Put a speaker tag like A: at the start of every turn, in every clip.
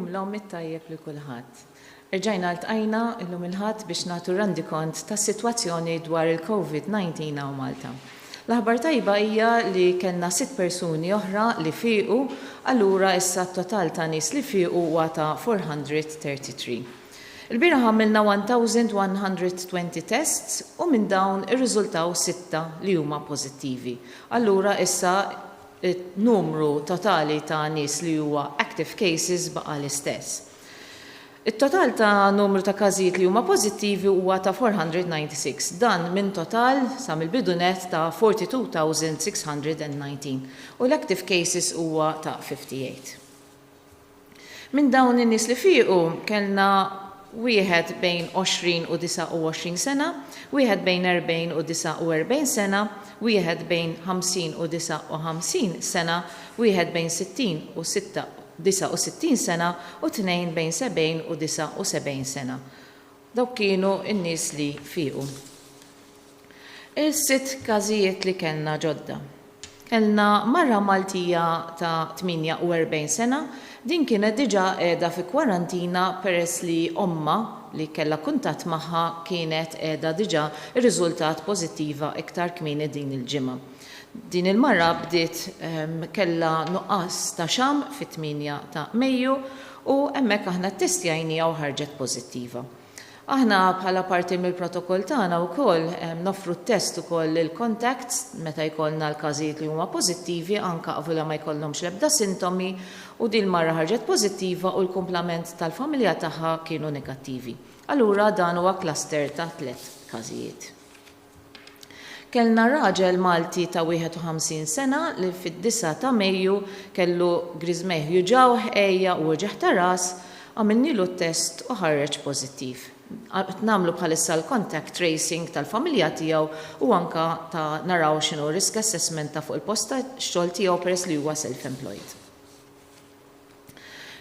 A: Jum l-Omm it-tajjeb lil kulħadd. Erġajna ltqajna illum il-Ħadd biex nagħtu rendikont tas-sitwazzjoni dwar il-Covid-19 hawn Malta. L-aħbar tajba hija li kellna sitt persuni oħra li fiequ, allura issa t-total ta' nies li fiequ huwa ta' 433. Ilbieraħ għamilna 1,120 tests u minn dawn irriżultaw sitta li huma pożittivi. Allura issa It-numru totali ta' nies li huwa active cases baqa' l-istess. It-total ta' numru ta' każijiet li huma pożittivi huwa ta' 496. Dan minn total, sa mill-bidu nett, ta' 42,619 u l-active cases huwa ta' 58. Minn dawn in-nies li fiequ kellna wieħed bejn 20 u 29 sena, wieħed bejn 40 u 49 sena, wieħed bejn 50 u 59 sena, wieħed bejn 60 u 69 sena u tnejn bejn 70 u 79 sena. Dawk kienu n-nies li fiequ. Is-sitt każijiet li kellna ġodda. Kellna mara Maltija ta' 48 sena, din kienet diġà qiegħda fi kwarantina peress li ommha, li kellha kuntatt magħha, kienet qiegħda diġà rriżultat pożittiva iktar kmieni din il-ġimgħa. Din il-mara bdiet kellha nuqqas ta' xamm fit-8 ta' Mejju u hemmhekk aħna ttestjajniha u ħarġet pożittiva. Aħna bħala parti mill-protokoll tagħna wkoll noffru t-test ukoll lill-contacts meta jkollna l-każijiet li huma pożittivi anke avolja ma jkollhomx l-ebda sintomi u din il-mara ħarġet pożittiva u l-kumplament tal-familja tagħha kienu negattivi. Allura dan huwa cluster ta' tlett każijiet. Kellna raġel Malti ta' 51 sena li fid-disgħa ta' Mejju kellu griżmejh juġgħuh, għejja u uġigħ ta' ras, għamilnielu t-test u ħareġ pożittiv. Qed nagħmlu bħalissa l-contact tracing tal-familja tiegħu u anke ta' naraw x'inhu r-risk assessment ta' fuq il-post tax-xogħol tiegħu peress li huwa self-employed.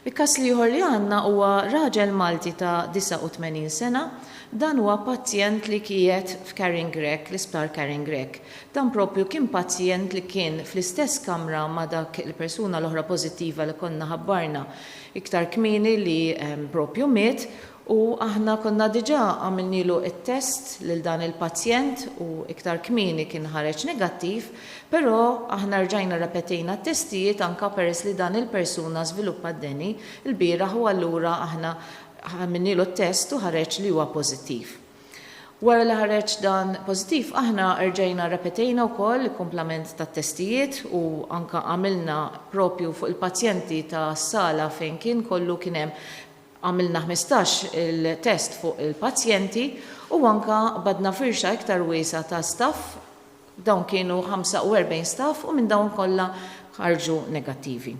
A: Il-każ l-ieħor li għandna huwa raġel Malti ta' 89 sena. Dan huwa pazjent li qiegħed f'Karin Grech, l-Isptar Karin Grech. Dan propju kien pazjent li kien fl-istess kamra ma' dak il-persuna l-oħra pożittiva li konna ħabbarna iktar kmieni li propju miet U aħna konna diġà għamilnielu t-test lil dan il-pazjent u iktar kmieni kien ħareġ negattiv, però aħna rġajna rrepetejna t-testijiet anka peress li dan il-persuna żviluppa d-deni lbieraħ u allura aħna għamilnielu t-test u ħareġ li huwa pożittiv. Wara li ħareġ dan pożittiv aħna rġajna rrepetejna wkoll il-kumplament tat-testijiet u anka għamilna propju fuq il-pazjenti tas-sala fejn kien kollu kien hemm Għamilna 15 il test fuq il-pazjenti u anka qbadna firxa iktar wiesgħa ta' staff, dawn kienu 45 staff u minn dawn kollha ħarġu negattivi.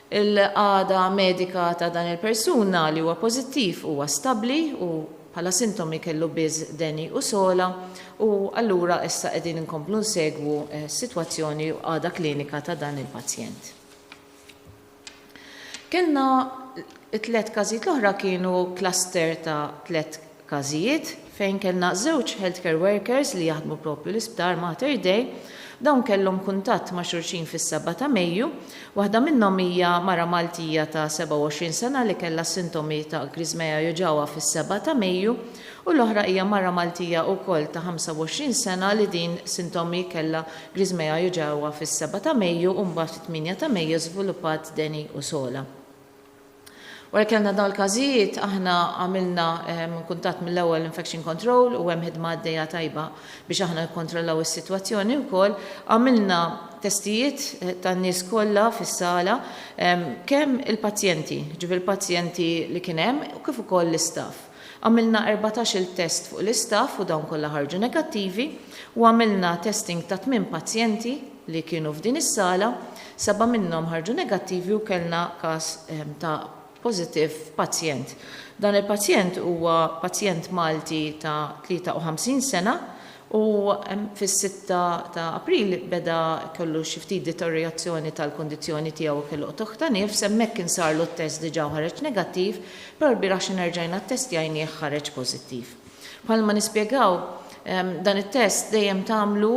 A: Il-qagħda medika ta' dan il-persuna li huwa pożittiv huwa stabbli u bħala sintomi kellu biss deni u sogħla u allura issa qegħdin inkomplu nsegwu s-sitwazzjoni u qagħda klinika ta' dan il-pazjent. Kellna it-tlett każijiet l-oħra kienu cluster ta' tlett każijiet fejn kellna żewġ healthcare workers li jaħdmu propju l-isptar Mater Dei. Dawn kellhom kuntatt ma' xulxin fis-7 ta' Mejju. Waħda minnhom hija mara Maltija ta' 27 sena li kellha sintomi ta' griżmeja juġgħuha fis-7 ta' Mejju u l-oħra hija mara Maltija wkoll ta' 25 sena li din sintomi kellha griżmejha juġgħuha fis-7 ta' Mejju u mbagħad fit-8 ta' Mejju żviluppat deni u sogħla. Wara kellna dawn il-każijiet aħna għamilna kuntatt mill-ewwel infection control u hemm ħidma għaddejja tajba biex aħna nikkontrollaw is-sitwazzjoni wkoll. Għamilna testijiet tan-nies kollha fis-sala kemm il-pazjenti, ġifieri il-pazjenti li kien hemm u kif ukoll l-istaff. Għamilna 14-il test fuq l-istaff u dawn kollha ħarġu negattivi u għamilna testing ta' tmien pazjenti li kienu f'din is-sala, sebgħa minnhom ħarġu negattivi u kellna każ ta' pożittiv f'pazjent. Dan il-pazjent huwa pazjent Malti ta' 53 sena U fis-sitta ta' April beda kellu xi ftit deterjorazzjoni tal-kundizzjoni tiegħu u kellu qtugħ ta' nifs, hemmhekk kien sarlu t-test diġà u ħareġ negattiv, però lbieraħ xi nerġajna ttestjajnieh ħareġ pożittiv. Bħalma nispjegaw, Dan it-test dejjem tagħmlu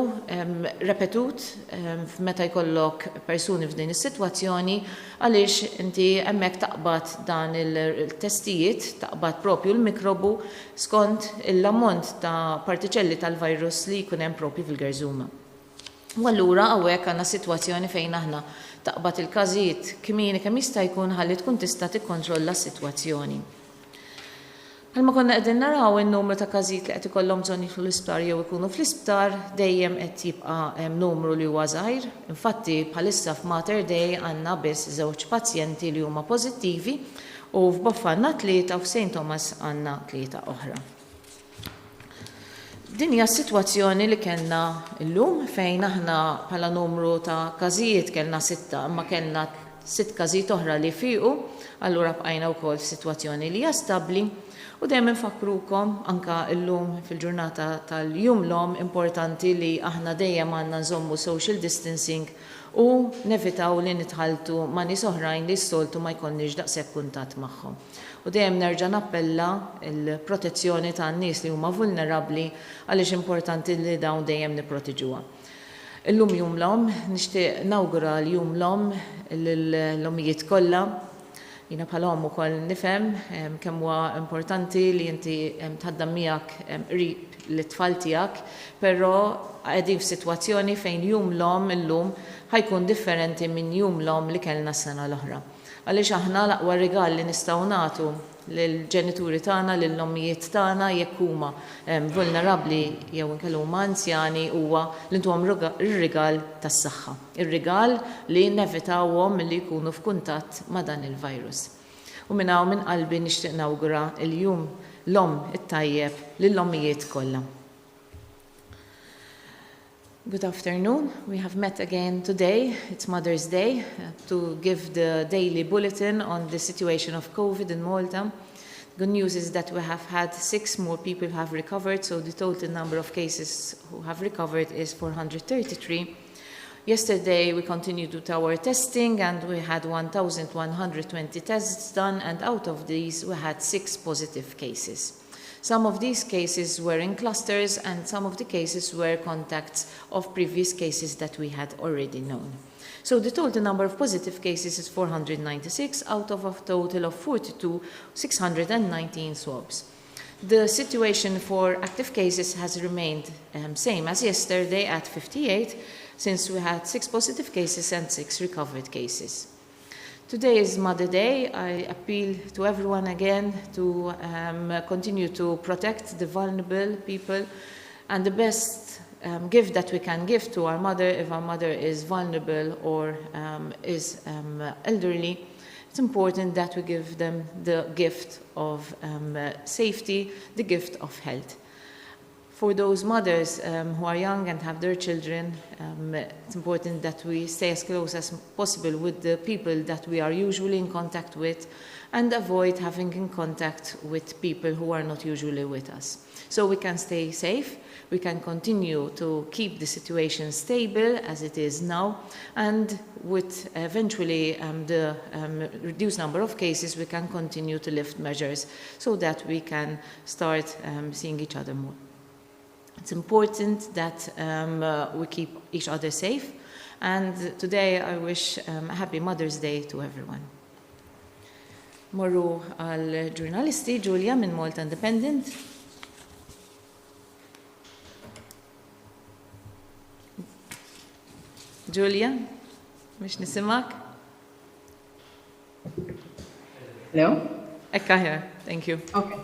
A: repetut meta jkollok persuni f'din is-sitwazzjoni għaliex inti hemmhekk taqbad dan il-testijiet, taqbad propju l-mikrobu skont l-ammont ta' partiċelli tal-virus li jkun hemm propju fil-gerżuma. U allura hawnhekk għandna sitwazzjoni fejn aħna taqbad il-każijiet kmieni kemm jista' jkun ħalli tkun tista' tikkontrolla s-sitwazzjoni. Bħalma konna qegħdin naraw in-numru ta' każijiet li qed ikollhom bżonn jidħlu l-isptar jew ikunu fl-isptar dejjem qed jibqa' numru li huwa żgħir. Infatti bħalissa f'Mater Dei għandna biss żewġ pazjenti li huma pożittivi u f'Boffa għandna tlieta u f'St Thomas għandna tlieta oħra. Din hija s-sitwazzjoni li kellna llum fejn aħna bħala numru ta' każijiet kellna sitta imma kellna sitt każijiet oħra li fiequ, allura bqajna wkoll f'sitwazzjoni li hija stabbli u dejjem infakkrukom anke llum fil-ġurnata tal-Jum l-Omm importanti li aħna dejjem għandna nżommu social distancing u nevitaw li nitħalltu ma' nies oħrajn li s-soltu ma jkollniex daqshekk kuntatt magħhom. U dejjem nerġa' nappella l-protezzjoni tan-nies li huma vulnerabbli għaliex importanti li dawn dejjem nipprotiġuha. Illum Jum l-Omm, nixtieq nawgura l-Jum l-Omm lill-ommijiet kollha. Jiena bħala omm ukoll nifhem kemm huwa importanti li inti tħaddam miegħek qrib lit-tfal tiegħek, però qegħdin f'sitwazzjoni fejn Jum l-Omm illum ħa jkun differenti minn Jum l-Omm li kellna s-sena l-oħra. Għaliex aħna l-aqwa rigal li nistgħu nagħtu lill-ġenituri tagħna, lill-ommijiet tagħna jekk huma vulnerabbli jew inkella huma anzjani huwa li ntuhom ir-rigal tas-saħħa. Ir-rigal li nevitawhom milli jkunu f'kuntatt ma' dan il-virus. U minn hawn minn qalbi nixtieq nawgura l-Jum l-Omm it-Tajjeb lill-ommijiet kollha. Good afternoon. We have met again today. It's Mother's Day to give the daily bulletin on the situation of COVID in Malta. Good news is that we have had six more people who have recovered, so the total number of cases who have recovered is 433. Yesterday we continued with our testing and we had 1,120 tests done, and out of these we had six positive cases. Some of these cases were in clusters and some of the cases were contacts of previous cases that we had already known. So the total number of positive cases is 496 out of a total of 42,619 swabs. The situation for active cases has remained same as yesterday at 58, since we had 6 positive cases and 6 recovered cases. Today is Mother Day. I appeal to everyone again to continue to protect the vulnerable people, and the best gift that we can give to our mother, if our mother is vulnerable or is elderly, it's important that we give them the gift of safety, the gift of health. For those mothers who are young and have their children, it's important that we stay as close as possible with the people that we are usually in contact with and avoid having in contact with people who are not usually with us. So we can stay safe, we can continue to keep the situation stable as it is now, and with eventually the reduced number of cases, we can continue to lift measures so that we can start seeing each other more. It's important that we keep each other safe, and today I wish a happy Mother's Day to everyone. Morru għal ġurnalisti, Julia minn Malta Independent. Julia, biex nisimgħek.
B: Hello?
A: Ekka here, thank you.
B: Okay.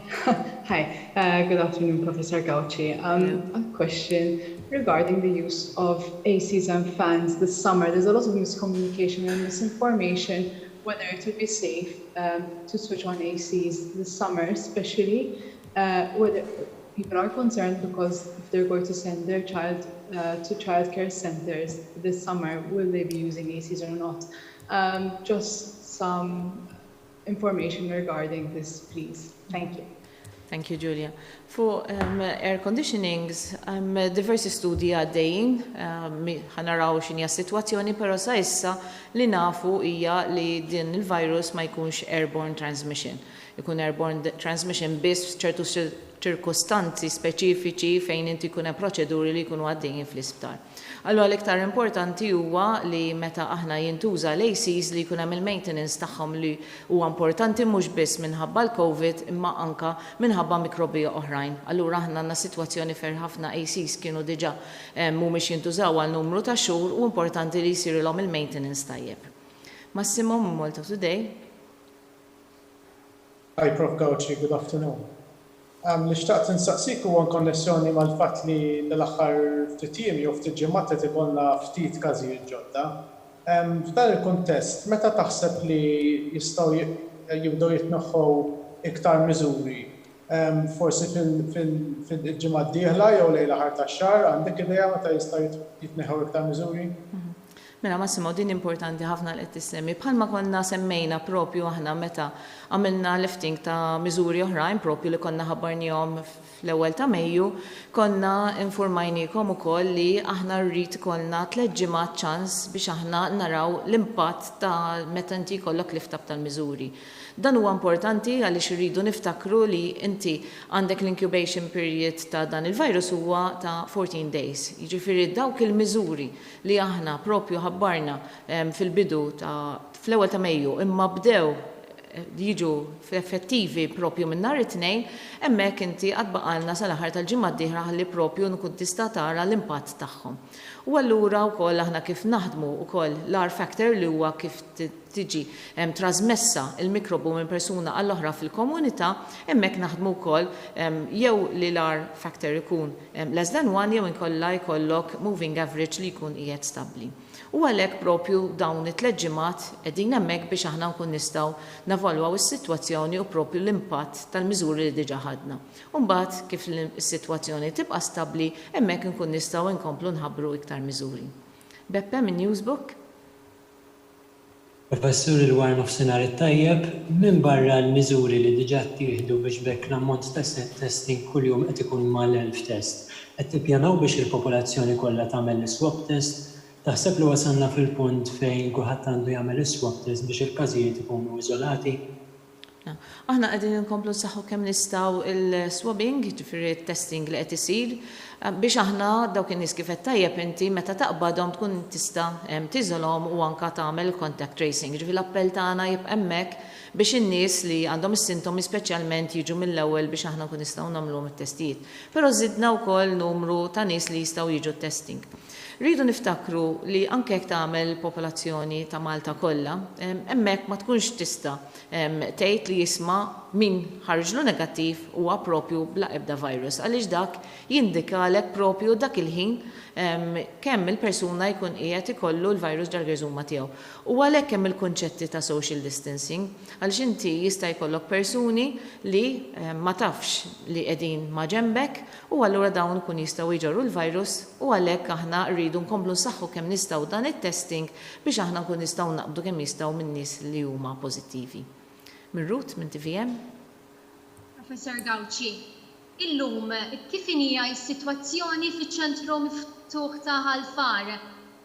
B: Hi, good afternoon, Professor Gauci. A question regarding the use of ACs and fans this summer. There's a lot of miscommunication and misinformation whether it would be safe to switch on ACs this summer, especially whether people are concerned because if they're going to send their child to childcare centers this summer, will they be using ACs or not? Just some information regarding this, please. Thank you.
A: Thank you, Julia. Fuq air conditionings, diversi studji għaddejjin, ħa naraw x'inhi s-sitwazzjoni, però sa issa li nafu hija li din il-virus ma jkunx airborne transmission. Ikun airborne transmission biss f'ċertu ċirkustanzi speċifiċi fejn inti jkun hemm proċeduri li jkunu għaddejjin fl-isptar. Allura l-iktar importanti huwa li meta aħna jintuża l-ACs li jkun hemm il-maintenance tagħhom li huwa importanti mhux biss minħabba l-Covid imma anka minħabba mikrobi oħrajn. Allura aħna għandna sitwazzjoni fejn ħafna ACs kienu diġà mhumiex jintużaw għal numru ta' xhur u importanti li jsirilhom il-maintenance tajjeb. Massimo minn Malta Today.
C: Hi Prof Gauci, good afternoon. Li xtaqt insaqsik huwa konnessjoni mal-fatt li dal-aħħar ftit jiem jew ftit ġimgħat qed ikollna ftit każijiet ġodda. F'dan il-kuntest, meta taħseb li jistgħu jibdew jitneħħew iktar miżuri? Forsi fil-ġimgħa d-dieħla jew lejn l-aħħar tax-xahar, għandek idea meta jistgħu jitneħħew iktar miżuri?
A: Mela Massimo, din importanti ħafna li qed tissemmi. Bħalma konna semmejna propju aħna meta għamilna lifting ta' miżuri oħrajn propju li konna ħabbarnihom fl-ewwel ta' Mejju, konna infurmajniekom ukoll li aħna rrid ikollna tlett ġimgħat ċans biex aħna naraw l-impatt ta' meta inti jkollok lift up tal-miżuri. Dan huwa importanti għaliex irridu niftakru li inti għandek l-incubation period ta' dan il-virus huwa ta' 14 days. Jiġifieri dawk il-miżuri li aħna propju ħabbarna fil-bidu ta' fl-ewwel ta' Mejju imma bdew jiġu effettivi propju minn nhar it-Tnejn, hemmhekk inti għad baqgħalna sal-aħħar tal-ġimgħa d-dieħla ħalli propju nkun tista' tara l-impatt tagħhom. U allura wkoll aħna kif naħdmu wkoll l-R factor li huwa kif tiġi trasmessa l-mikrobu minn persuna għall-oħra fil-komunità, hemmhekk naħdmu wkoll jew li l-R factor ikun less than 1 jew inkella jkollok moving average li jkun qiegħed stabbli. U għalhekk propju dawn it-tlett ġimgħat qegħdin hemmhekk biex aħna nkun nistgħu nevalwaw is-sitwazzjoni u propju l-impatt tal-miżuri li diġà ħadna. U mbagħad kif is-sitwazzjoni tibqa' stabbli hemmhekk inkun nistgħu nkomplu nħabbru iktar miżuri. Beppe minn Newsbook.
D: Professur il-wara nofsinhar it-tajjeb, minbarra l-miżuri li diġà ttieħdu biex b'hekk l-ammont ta' testing kuljum qed ikun mal-1,000 test, qed tippjanaw biex il-popolazzjoni kollha tagħmel l-iswab test? Taħseb li wasalna fil-punt fejn kulħadd għandu jagħmel is-swab test biex il-każijiet ikunu iżolati?
A: Aħna qegħdin inkomplu nsaħħu kemm nistgħu il-swabbing, jiġifieri t-testing li qed isir, biex aħna dawk in-nies kif għedt tajjeb inti meta taqbadhom tkun tista' tiżolhom u anke tagħmel il-contact tracing. Jiġifieri l-appell tagħna jibqa' hemmhekk biex in-nies li għandhom is-sintomi speċjalment jiġu mill-ewwel biex aħna nkun nistgħu nagħmluhom it-testijiet. Però żidna wkoll numru ta' nies li jistgħu jiġu t-testing. Rridu niftakru li anke jekk tagħmel il-popolazzjoni ta' Malta kollha, hemmhekk ma tkunx tista' Tgħid li jisma' min ħarġlu negattiv huwa propju bla ebda virus għaliex dak jindikalek propju dak il-ħin kemm il-persuna jkun qiegħed ikollu l-virus ġal-gerżuma tiegħu. U għalhekk hemm il-kunċetti ta' social distancing għaliex inti jista' jkollok persuni li ma tafx li qegħdin ma' ġenbek u allura dawn ikun jistgħu jġorru l-virus u għalhekk aħna rridu nkomplu nsaħħu kemm nistgħu dan it-testing biex aħna nkun nistgħu naqbdu kemm jistgħu min-nies li huma pożittivi. Minn Ruth minn tvm.
E: Professor Gauci, illum kif inhija s-sitwazzjoni fiċ-ċentru miftuħ ta' Ħal Far?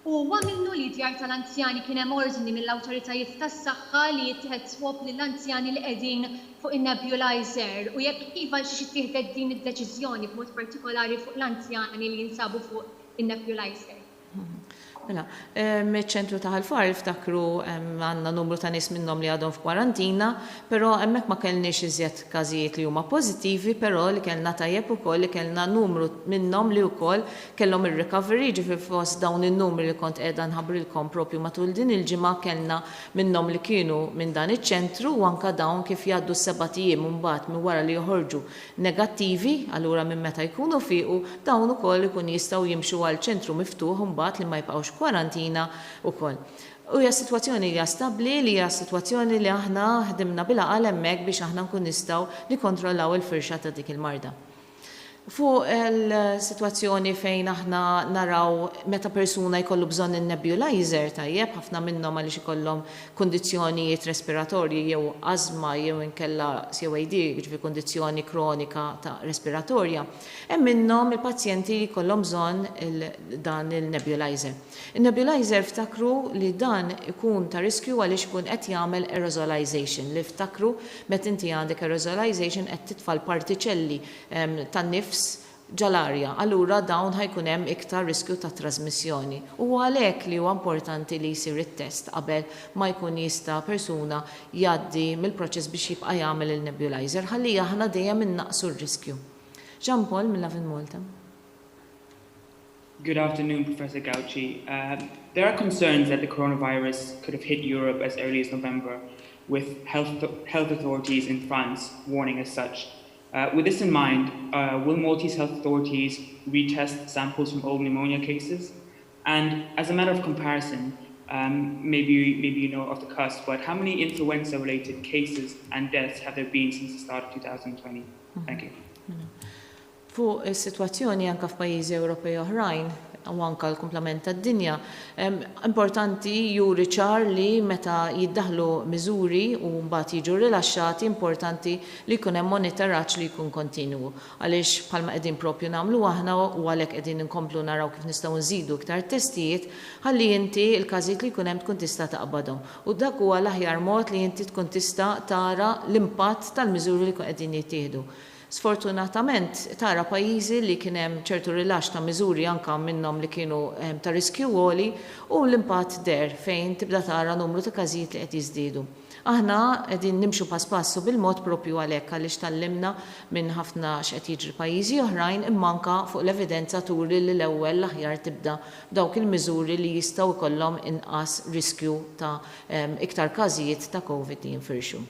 E: U huwa minnu li d-djar tal-anzjani kien hemm ordni mill-awtoritajiet tas-saħħa li jittieħed swab lill-anzjani li qegħdin fuq in-nebulizer? U jekk iva għal xiex ittieħdet din id-deċiżjoni b'mod partikolari fuq l-anzjani li jinsabu fuq in-nebulizer?
A: Mela, iċ-ċentru ta' Ħal Far iftakru għandna numru ta' nies minnhom li għadhom f'kwarantina, però hemmhekk ma kellniex iżjed każijiet li huma pożittivi, però li kellna tajjeb ukoll li kellna numru minnhom li wkoll kellhom ir-recovery, jiġifieri fost dawn in-numri li kont qiegħda nħabbrilkom propju matul din il-ġimgħa kellna minnhom li kienu minn dan iċ-ċentru u anke dawn kif jgħaddu s-sebat ijiem imbagħad minn wara li joħorġu negattivi, allura minn meta jkunu fiequ, dawn ukoll ikun jistgħu jimxu għal ċentru miftuħ imbagħad li ma jibqgħux kwarantina ukoll. U hija sitwazzjoni li hija stabbli, li hija sitwazzjoni li aħna ħdimna bil-għaqal hemmhekk biex aħna nkun nistgħu nikkontrollaw il-firxa ta' dik il-marda. Fuq il-sitwazzjoni fejn aħna naraw meta persuna jkollu bżonn in-nebulizer, tajjeb, ħafna minnhom għaliex ikollhom kundizzjonijiet respiratorji jew ażma jew inkella COAD, jiġifieri kundizzjoni kronika ta' respiratorja, hemm minnhom il-pazjenti li jkollhom bżonn dan il-nebulizer. Il-nebulizer, ftakru li dan ikun ta' riskju għaliex ikun qed jagħmel aerosolization, li ftakru meta inti għandek aerosolization qed titfa' l-partiċelli tan-nifs ġol-arja, allura dawn ħa jkun hemm iktar riskju ta' trasmissjoni. U għalhekk li huwa importanti li jsir it-test qabel ma jkun jista' persuna jgħaddi mill-proċess biex jibqa' jagħmel il-nebulizer, ħalli aħna dejjem innaqsu r-riskju. Jean Paul minn Lovin Malta.
F: Good afternoon, Professor Gauci. There are concerns that the coronavirus could have hit Europe as early as November, with health authorities in France warning as such. With this in mind, will Maltese health authorities retest samples from old pneumonia cases? And as a matter of comparison, maybe you know off the cusp, but how many influenza-related cases and deaths have there been since the start of 2020? Thank you.
A: Fuq is-sitwazzjoni anka f'pajjiżi Ewropej oħrajn u anka l-kumplament tad-dinja, importanti juri ċar li meta jiddaħlu miżuri u mbagħad jiġu rilaxxati, importanti li jkun hemm monitoraġġ li jkun kontinwu. Għaliex bħalma qegħdin propju nagħmlu aħna u għalhekk qegħdin inkomplu naraw kif nistgħu nżidu iktar testijiet ħalli inti l-każijiet li jkun hemm tkun tista' taqbadhom. U dak huwa l-aħjar mod li inti tkun tista' tara l-impatt tal-miżuri li jkun qegħdin jittieħdu. Sfortunatament, tara pajjiżi li kien hemm ċertu rilaxx ta' miżuri, anka minnhom li kienu ta' riskju għoli, u l-impatt deher fejn tibda tara numru ta' każijiet li qed jiżdiedu. Aħna qegħdin nimxu pass pass u bil-mod proprju għalhekk, għaliex tgħallimna minn ħafna x'qed jiġri pajjiżi oħrajn, imma anka fuq l-evidenza turi li l-ewwel l-aħjar tibda b'dawk il-miżuri li jistgħu jkollhom inqas riskju ta' iktar każijiet ta' Covid li jinfirxu.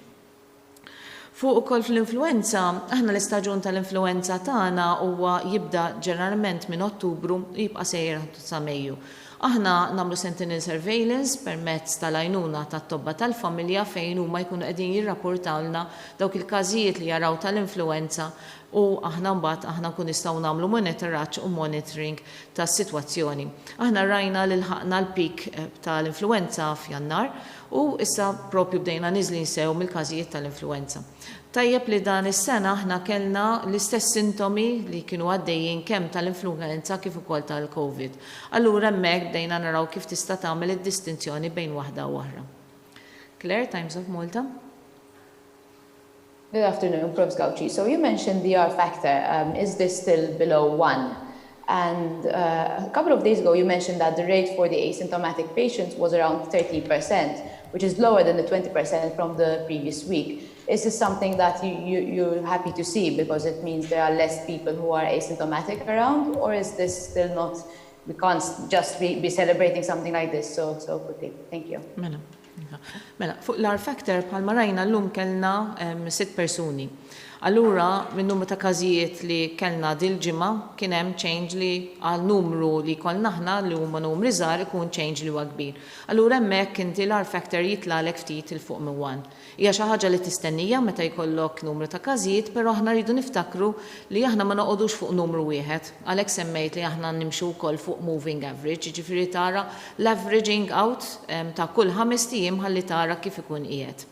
A: Fuq ukoll fl-influwenza, aħna l-istaġun tal-influwenza tagħna huwa jibda ġeneralment minn Ottubru u jibqa' sejjer sa Mejju. Aħna nagħmlu sentinel surveillance permezz tal-għajnuna tat-tobba tal-familja fejn huma jkunu qegħdin jirrapportawlna dawk il-każijiet li jaraw tal-influwenza u aħna mbagħad aħna nkun nistgħu nagħmlu monitoraġġ u monitoring tas-sitwazzjoni. Aħna rajna li lħaqna l-peak tal-influwenza f'Jannar u issa propju bdejna niżlin sew mill-każijiet tal-influwenza. Tajjeb li dan is-sena aħna kellna l-istess sintomi li kienu għaddejjin kemm tal-influwenza kif ukoll tal-Covid. Allura hemmhekk bdejna naraw kif tista' tagħmel id-distinzjoni bejn waħda u oħra. Claire, Times of Malta.
G: Good afternoon, Prof. Gauci. So you mentioned the R factor. Is this still below 1? And a couple of days ago, you mentioned that the rate for the asymptomatic patients was around 30%, which is lower than the 20% from the previous week. Is this something that you're happy to see because it means there are less people who are asymptomatic around, or is this still not, we can't just be celebrating something like this so quickly? Thank you.
A: Mela. Mela, fuq l-R factor, bħalma rajna llum kellna sitt persuni. Allura, minn numru ta' każijiet li kellna dil-ġimgħa, kien hemm change li għal numru li jkollna aħna li huma numri żgħar ikun change li huwa kbir. Allura hemmhekk inti l-R factor jitlagħlek ftit 'il fuq minn 1. Hija xi ħaġa li tistennija meta jkollok numru ta' każijiet, però aħna rridu niftakru li aħna ma noqogħdux fuq numru wieħed. Għalhekk semmejt li aħna nimxu wkoll fuq moving average, jiġifieri tara l-averaging out ta' kull 5 ijiem ħalli tara kif ikun qiegħed.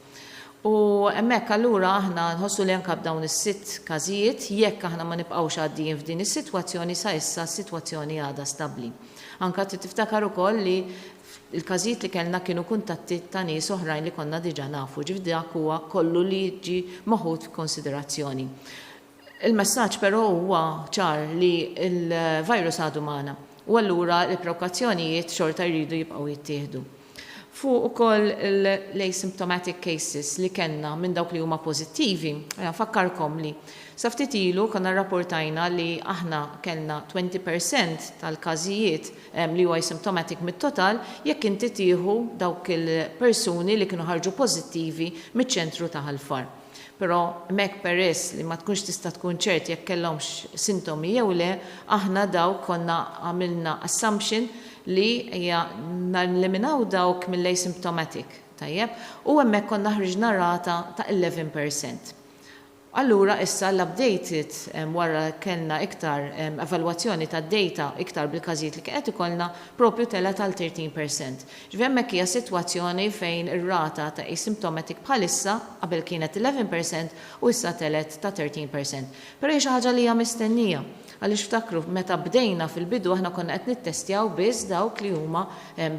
A: U hemmhekk allura aħna nħossu li anke b'dawn is-sitt każijiet, jekk aħna ma nibqgħux għaddijin f'din is-sitwazzjoni, sa issa s-sitwazzjoni għadha stabbli. Anka trid tiftakar ukoll li il-każijiet li kellna kienu kuntatti ta' nies oħrajn li konna diġà nafu, ġifieri dak huwa kollu li ġi meħud f'konsiderazzjoni. Il-messaġġ però huwa ċar li l-virus għadu magħna u allura l-prekawzjonijiet xorta jridu jibqgħu jittieħdu. Fuq ukoll l-asymptomatic cases li kellna minn dawk li huma pożittivi, nfakkarkom li sa ftit ilu konna rapportajna li aħna kellna 20% tal-każijiet li huwa asymptomatic mit-total jekk inti tieħu dawk il-persuni li kienu ħarġu pożittivi miċ-ċentru ta' Ħal Far. Però hemmhekk, peress li ma tkunx tista' tkun ċert jekk kellhomx sintomi jew le, aħna dawk konna għamilna assumption li hija neliminaw dawk mill-asymptomatic, tajjeb, u hemmhekk konna ħriġna rata ta' 11%. Allura issa l-updated wara kellna iktar evalwazzjoni tad-data iktar bil-każijiet li kien qed ikollna propju telgħet għal 13%. Ġifieri hemmhekk hija sitwazzjoni fejn ir-rata ta' asymptomatic bħalissa qabel kienet 11% u issa telgħet ta' 13%. Però hija xi ħaġa li hija mistennija. Għaliex ftakru meta bdejna fil-bidu aħna konna qed nittestjaw biss dawk li huma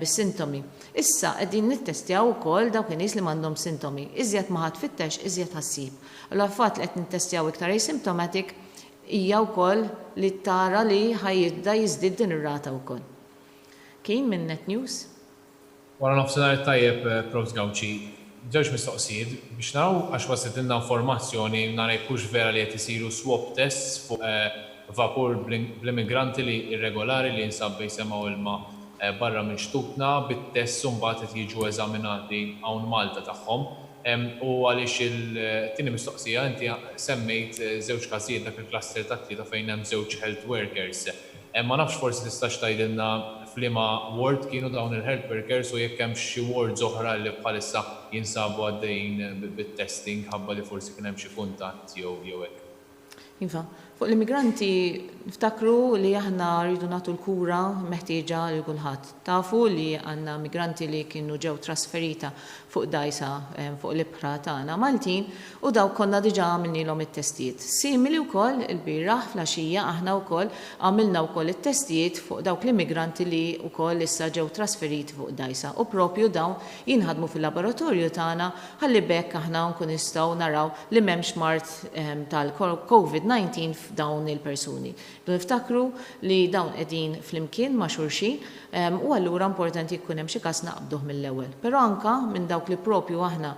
A: bis-sintomi. Issa qegħdin nittestjaw ukoll dawk in-nies li m'għandhomx sintomi. Iżjed ma ħa tfittex iżjed ħa ssib. Allura l-fatt li qed nittestjaw iktar asymptomatic hija wkoll li tara li ħa jibda jiżdied din ir-rata wkoll. Kien minn Net News.
H: Wara nofsinhar it-tajjeb Profs Gauci. Żewġ mistoqsijiet biex naraw għax waslitilna informazzjoni nara jekk hux vera li qed isiru swab tests fuq vapur bl-immigranti li irregolari li jinsab bejn sema u ilma barra minn xtutna bit-tests u mbagħad qed jiġu eżaminati hawn Malta tagħhom. U għaliex il-tieni mistoqsija inti semmejt żewġ każijiet dak il-cluster ta' tlieta fejn hemm żewġ health workers. Ma nafx forsi tistax tgħidilna f'liema ward kienu dawn il-health workers u jekk hemmx xi wards oħra li bħalissa jinsabu għaddejjin bit-testing ħabba li forsi kien hemm xi kuntatt jew jew hekk.
A: Iva. Fuq l-immigranti, niftakru li aħna rridu nagħtu l-kura meħtieġa lil kulħadd. Tafu li għandna migranti li kienu ġew trasferita fuq dgħajsa fuq l-ibħra tagħna Maltin u dawk konna diġà għamilnielhom it-testijiet. Simili wkoll ilbieraħ fl-għaxija aħna wkoll għamilna wkoll it-testijiet fuq dawk l-immigranti li wkoll issa ġew trasferiti fuq dgħajsa u propju dawn jinħadmu fil-laboratorju tagħna ħalli b'hekk aħna nkun nistgħu naraw li m'hemmx mard tal-Covid 19 f'dawn il-persuni. Rridu niftakru li dawn qegħdin flimkien ma' xulxin u allura importanti jekk ikun hemm xi każ naqbduh mill-ewwel. Però anke minn dawk li propju aħna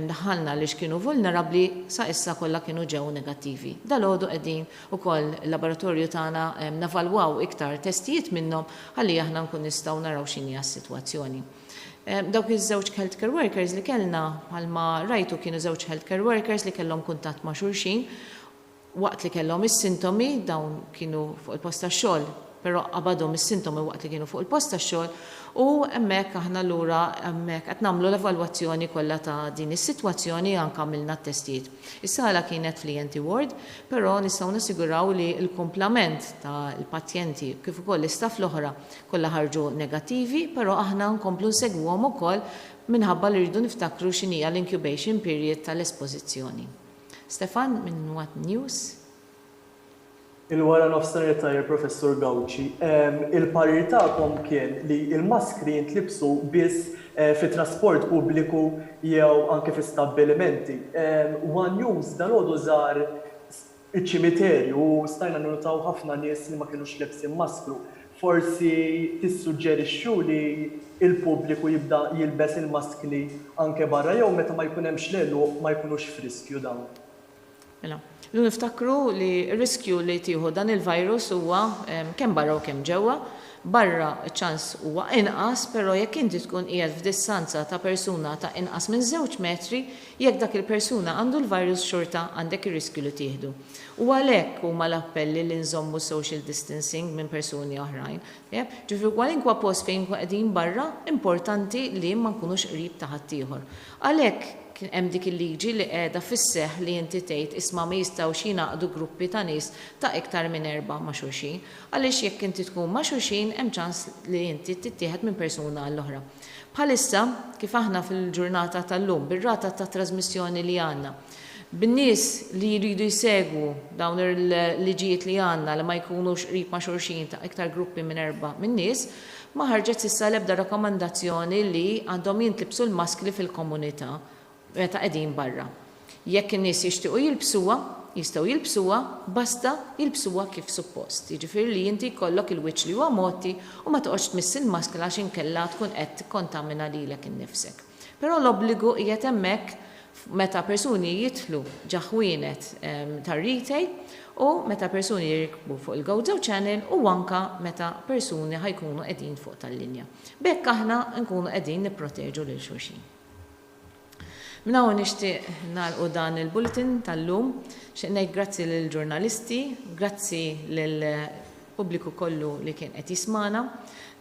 A: daħħalna għaliex kienu vulnerabbli sa issa kollha kienu ġew negattivi. Dalgħodu qegħdin ukoll il-laboratorju tagħna nevalwaw iktar testijiet minnhom ħalli aħna nkun nistgħu naraw x'inhi s-sitwazzjoni. Dawk iż-żewġ healthcare workers li kellna, bħalma rajtu kienu żewġ healthcare workers li kellhom kuntatt ma' xulxin waqt li kellhom is-sintomi, dawn kienu fuq il-post tax-xogħol, però qabadhom is-sintomi waqt li kienu fuq il-post tax-xogħol u hemmhekk aħna allura hemmhekk qed nagħmlu l-evalwazzjoni kollha ta' din is-sitwazzjoni anke għamilna t-testijiet. Is-sala kienet fl-ENT ward, però nistgħu nassiguraw li l-kumplament tal-pazjenti kif ukoll l-istaff l-oħra Kollha ħarġu negattivi, però aħna nkomplu nsegwuhom ukoll minħabba li rridu niftakru x'inhija l-incubation period tal-espożizzjoni. Stefan minn One News.
I: Il-wara nofsinhar it-tajjeb Professur Gauci. Il-parir tagħkom kien li l-maskri jintlibsu biss fi trasport pubbliku jew anke fi stabbilimenti. One News dalgħodu żar iċ-ċimiterju u stajna ninnutaw ħafna nies li ma kinux lebsin maskru. Forsi tissuġġerixxu li l-pubbliku jibda jilbes il-maskli anke barra jew meta ma jkun hemmx l-għeluq ma jkunux f'riskju dawn?
A: Mela, rridu niftakru li r-riskju li tieħu dan il-virus huwa kemm barra u kemm ġewwa. Barra ċ-ċans huwa inqas, però jekk inti tkun qiegħed f'distanza ta' persuna ta' inqas minn żewġ metri, Jekk dak il-persuna għandu l-virus xorta għandek ir-riskju li tieħdu. U għalhekk huma l-appelli li nżommu social distancing minn persuni oħrajn. Tajjeb? Ġifieri kwalinkwa post fejn nkunu qegħdin barra, importanti li ma nkunux qrib ta' ħaddieħor. Għalhekk hemm dik il-liġi li qiegħda fis-seħħ li inti tgħid isma' ma jistgħux jingħaqdu gruppi ta' nies ta' iktar minn erbgħa ma' xulxin. Għaliex jekk inti tkun ma' xulxin hemm ċans li inti tittieħed minn persuna għall-oħra. Bħalissa, kif aħna fil-ġurnata tal-lum, bir-rata ta' trażmissjoni li għandna, bin-nies li jridu jsegwu dawn il-liġijiet li għandna li ma jkunux qrib ma' xulxin ta' iktar gruppi minn erbgħa min-nies, ma ħarġet s'issa l-ebda rakkomandazzjoni li għandhom jintlibsu l-maskli fil-komunità meta qegħdin barra. Jekk in-nies jixtiequ jilbsuha, jistgħu jilbsuha, basta jilbsuha kif suppost. Jiġifieri li inti jkollok il-wiċċ li huwa mgħotti u ma toqgħodx tmiss il-maskla għax inkella tkun qed tikkontamina lilek innifsek. Però l-obbligu qiegħed hemmhekk meta persuni jidħlu ġa ħwienet tar-retail u meta persuni jirkbu fuq il-Gozo Channel u anke meta persuni ħa jkunu qegħdin fuq tal-linja. B'hekk aħna nkunu qegħdin nipproteġu lil xulxin. Minn hawn nixtieq nagħlqu dan il-bulletin tal-lum. Nixtieq ngħid grazzi lill-ġurnalisti, grazzi lill-pubbliku kollu li kien qed jismagħna,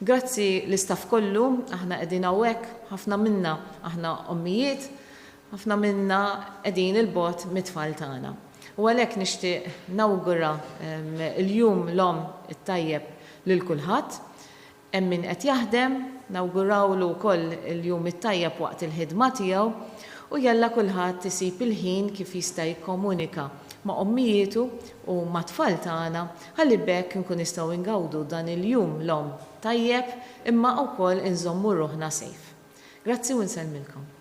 A: grazzi l-istaff kollu, aħna qegħdin hawnhekk, ħafna minna aħna ommijiet, ħafna minna qegħdin 'il bogħod mit-tfal tagħna. U għalhekk nixtieq nawgura l-Jum l-Omm it-tajjeb lil kulħadd. Hemm min qed jaħdem, nawgurawlu wkoll il-jum it-tajjeb waqt il-ħidma tiegħu u jalla kulħadd isib il-ħin kif jista' jikkomunika ma' ommijietu u mat-tfal tagħna ħalli b'hekk inkun nistgħu ingawdu dan il-jum l-omm tajjeb imma wkoll inżommu ruħna safe. Grazzi u nsellmilkom.